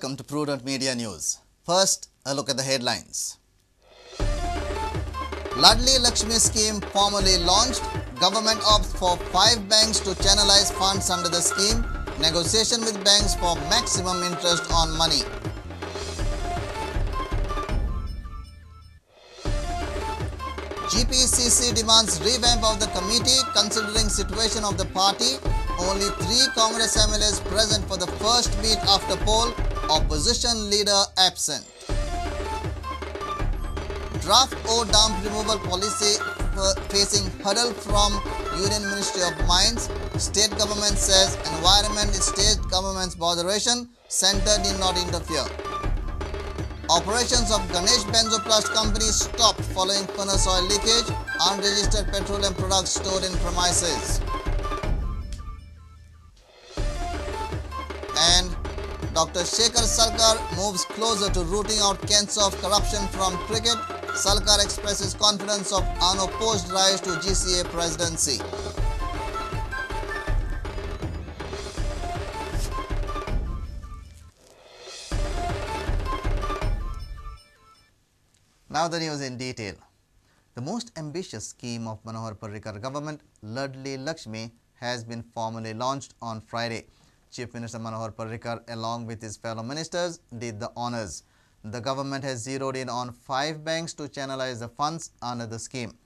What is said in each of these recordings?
Welcome to Prudent Media News. First, a look at the headlines. Ladli Lakshmi scheme formally launched. Government opts for 5 banks to channelize funds under the scheme. Negotiation with banks for maximum interest on money. GPCC demands revamp of the committee considering situation of the party. Only 3 Congress MLAs present for the first meet after poll. Opposition leader absent. Draft O dump removal policy facing hurdle from Union Ministry of Mines. State government says environment is state government's botheration. Centre did not interfere. Operations of Ganesh Benzoplast company stopped following furnace oil leakage. Unregistered petroleum products stored in premises. And Dr. Shekhar Salkar moves closer to rooting out cancer of corruption from cricket. Salkar expresses confidence of unopposed rise to GCA presidency. Now the news in detail. The most ambitious scheme of Manohar Parrikar government, Ladli Lakshmi, has been formally launched on Friday. Chief Minister Manohar Parrikar, along with his fellow ministers, did the honours. The government has zeroed in on 5 banks to channelize the funds under the scheme.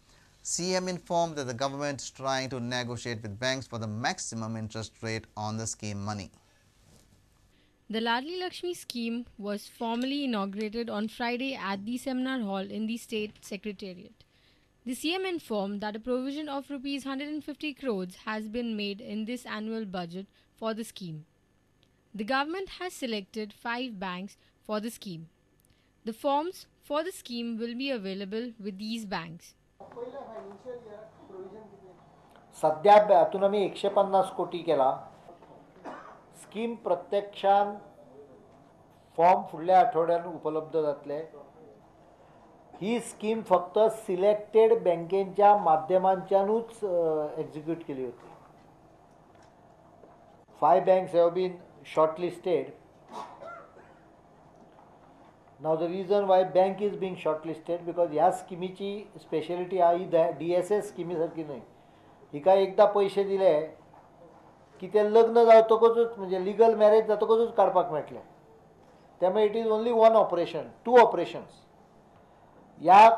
CM informed that the government is trying to negotiate with banks for the maximum interest rate on the scheme money. The Ladli Lakshmi scheme was formally inaugurated on Friday at the Seminar Hall in the State Secretariat. The CM informed that a provision of Rs 150 crores has been made in this annual budget for the scheme. The government has selected 5 banks for the scheme. The forms for the scheme will be available with these banks. सध्या हातून आमी 150 कोटी केला. Scheme प्रत्यक्षान form फुडल्या आठवड्यान उपलब्ध जातले. ही स्कीम फक्त सिलेक्टेड बँकेच्या माध्यमांच्यानूच एक्झिक्यूट केली होती. 5 banks have been shortlisted. Now the reason why bank is being shortlisted because ह्या स्किमीची स्पेशलिटी आहा, ही डी एस एस स्किमी सारकी न्हय. हिका एकदां पयशे दिले की ते लग्न जातकूच म्हणजे लिगल मॅरेज जातकूच काडपाक मेळटले. त्यामुळे it is only one operation, 2 operations. ह्या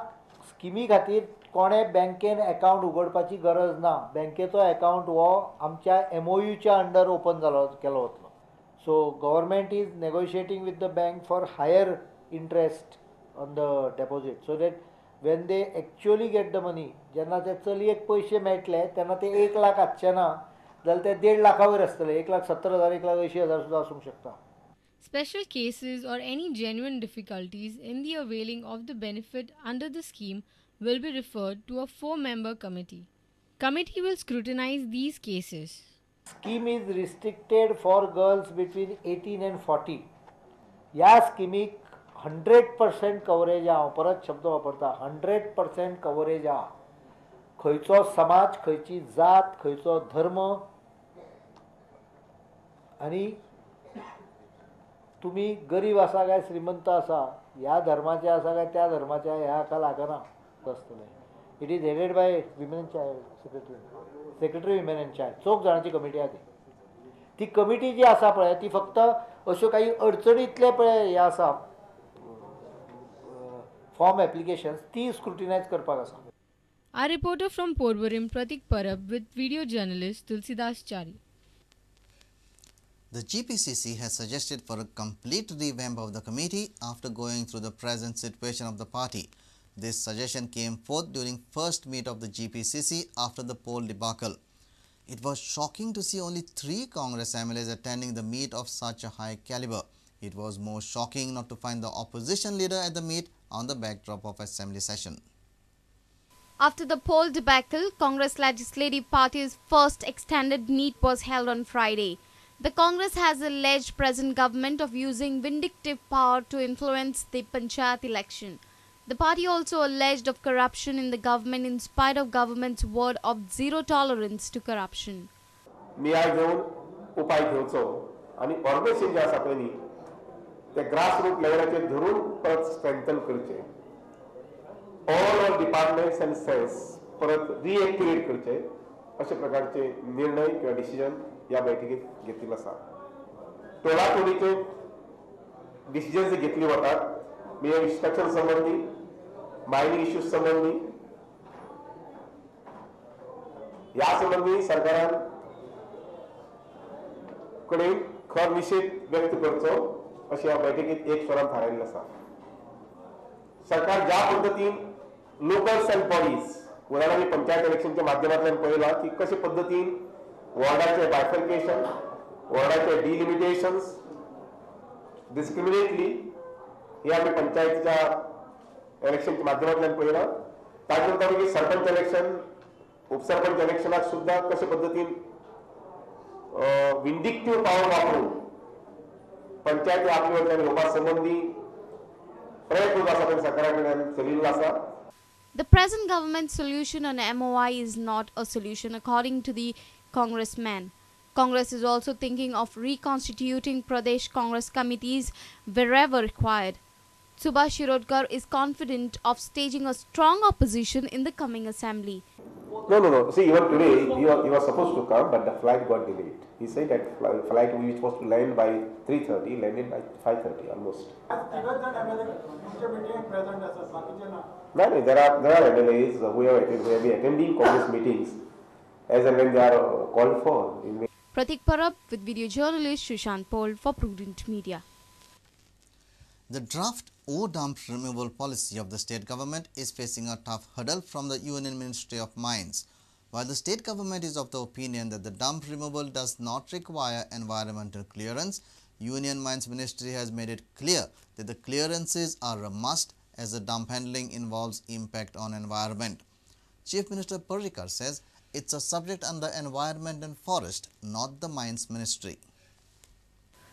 स्किमी खातीर कोणें बँकेन एकावंट उगडपाची गरज ना. बँकेचो एकावंट हो आमच्या एमओयूच्या अंडर ओपन जालो केलो वतलो. So government is negotiating with the bank for higher interest on the deposit so that when they actually get the money, जेन्ना ते चलयेक पयशे मेळटले तेन्ना ते 1 लाख आसचे ना जाल्यार ते 1.5 लाखा वयर आसतले. 1,70,000 1,80,000 सुद्दां आसूंक शकता. Special cases or any genuine difficulties in the availing of the benefit under the scheme will be referred to a 4-member committee. Committee will scrutinize these cases. Scheme is restricted for girls between 18 and 40. ह्या स्किमीक 100% coverage आहा. हांव परत शब्द वापरता, 100% coverage आहा. खंयचो समाज, खंयची जात, खंयचो धर्म आनी तुमी गरीब आसा काय श्रीमंत आसा, ह्या धर्माचे आसा काय त्या धर्माचे, ह्या हाका लागना आसतलें. It is headed by women and child secretary, secretary women and child. 4 जाणांची कमिटी आहा. ती कमिटी जी आसा पळय ती फक्त अश्यो काही अडचणींतले पळय हे आसा फॉर्म एप्लिकेशन्स ती स्क्रुटिनायज करपाक आसा. Our reporter from Porvorim, Pratik Parab, with video journalist Tulsidas Chari. The GPCC has suggested for a complete revamp of the committee after going through the present situation of the party. This suggestion came forth during first meet of the GPCC after the poll debacle. It was shocking to see only 3 Congress MLAs attending the meet of such a high caliber. It was more shocking not to find the opposition leader at the meet on the backdrop of assembly session. After the poll debacle, Congress Legislative Party's first extended meet was held on Friday. The Congress has alleged present government of using vindictive power to influence the Panchayat election. The party also alleged of corruption in the government in spite of government's word of zero tolerance to corruption. नियाळ घेवन उपाय घेवचो आनी organisation जे आसा पळय न्ही ते grass route लेवलाचेर धरून परत स्ट्रेंथन करचे, all our departments and cells परत रिएक्टिवेट करचे अशे प्रकारचे निर्णय किंवा डिसिजन ह्या बैठकीत घेतिल्लो आसा. टोळाटोळीचे डिसिजन जे घेतले वतात मे स्ट्रक्चर संबंदी, मायनिंग इश्यूज संबंदी, ह्या संबंदी सरकारान कडेन खर निशेध व्यक्त करचो अशें ह्या बैठकीत एक स्वरान थारायल्लें आसा. सरकार ज्या पद्दतीन लोकल सेल्फ बॉडीज उदाहरण आमी पंचायत इलेक्शनच्या माध्यमांतल्यान पळयलां की कशे पद्दतीन वॉर्डाचे बायफर्केशन, वॉर्डाचे डिलिमिटेशन्स डिस्क्रिमिनेटली हे आमी पंचायतीच्या इलेक्शनच्या माध्यमांतल्यान पळयलां. ताजे नंतर मागीर सरपंच इलेक्शन, उपसरपंच इलेक्शनाक सुद्दां कशे पद्दतीन विंडिक्टीव पावर वापरून पंचायती आपले वटेन घेवपा संबंदी प्रयत्न जो आसा ते सरकारा कडल्यान चलिल्लो आसा. The present government solution on MOI is not a solution, according to the congressman. Congress is also thinking of reconstituting Pradesh Congress committees wherever required. Subhash Shirodkar is confident of staging a strong opposition in the coming assembly. No. See, even today he was supposed to come, but the flight got delayed. He said that flight which was to land by 3:30 landed by 5:30 almost. No, there are MLAs who have been attending Congress meetings as and when they are called for. Pratik Parab with video journalist Shushant Paul for Prudent Media. The draft ore dump removal policy of the state government is facing a tough hurdle from the Union Ministry of Mines. While the state government is of the opinion that the dump removal does not require environmental clearance, Union Mines Ministry has made it clear that the clearances are a must as the dump handling involves impact on environment. Chief Minister Parrikar says it's a subject under Environment and Forest, not the Mines Ministry.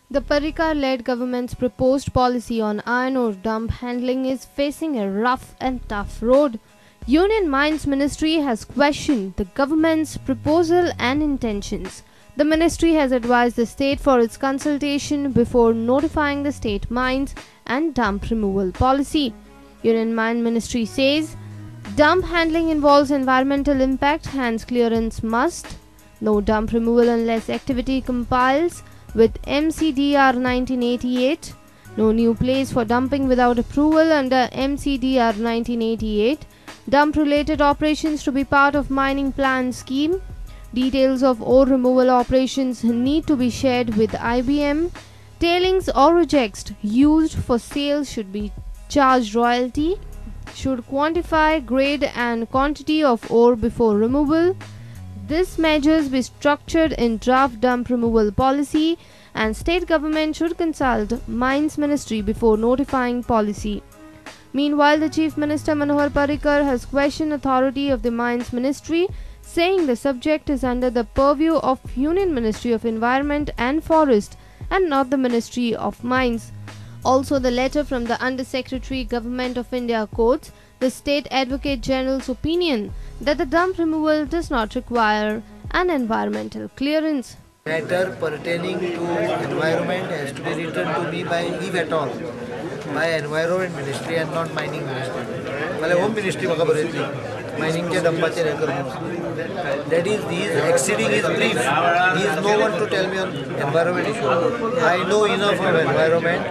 The Parrikar-led government's proposed policy on iron ore dump handling is facing a rough and tough road. Union Mines Ministry has questioned the government's proposal and intentions. The ministry has advised the state for its consultation before notifying the state mines and dump removal policy. Union Mine Ministry says dump handling involves environmental impact, hence clearance must. No dump removal unless activity compiles with MCDR 1988. No new place for dumping without approval under MCDR 1988. Dump related operations to be part of mining plan scheme. Details of ore removal operations need to be shared with IBM. Tailings or rejects used for sale should be charged royalty. Should quantify grade and quantity of ore before removal. This measures be structured in draft dump removal policy, and state government should consult Mines Ministry before notifying policy. Meanwhile, the Chief Minister Manohar Parrikar has questioned authority of the Mines Ministry, saying the subject is under the purview of Union Ministry of Environment and Forest and not the Ministry of Mines. Also, the letter from the Under Secretary Government of India quotes the State Advocate General's opinion that the dump removal does not require an environmental clearance. Matter pertaining to environment has to be written to me by, if at all, by Environment Ministry and not Mining Ministry. Well, Home Ministry म्हाका बरयतली मायनिंगच्या डंपाचेर हें कर म्हणून. That is, he is exceeding his brief. He is no one to tell me on environment issue. I know enough of environment.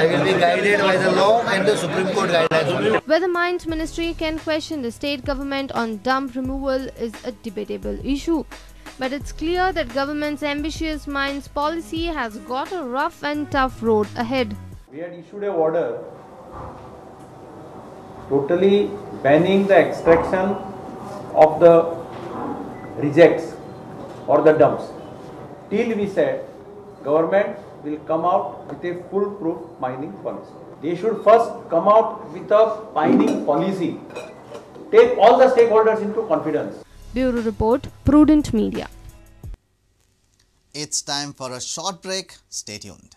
I will be guided by the law and the Supreme Court guidelines. Whether Mines Ministry can question the state government on dump removal is a debatable issue. But it's clear that government's ambitious mines policy has got a rough and tough road ahead. We had issued an order totally banning the extraction of the rejects or the dumps till we said government will come out with a foolproof mining policy. They should first come out with a mining policy. Take all the stakeholders into confidence. Bureau Report, Prudent Media. It's time for a short break. Stay tuned.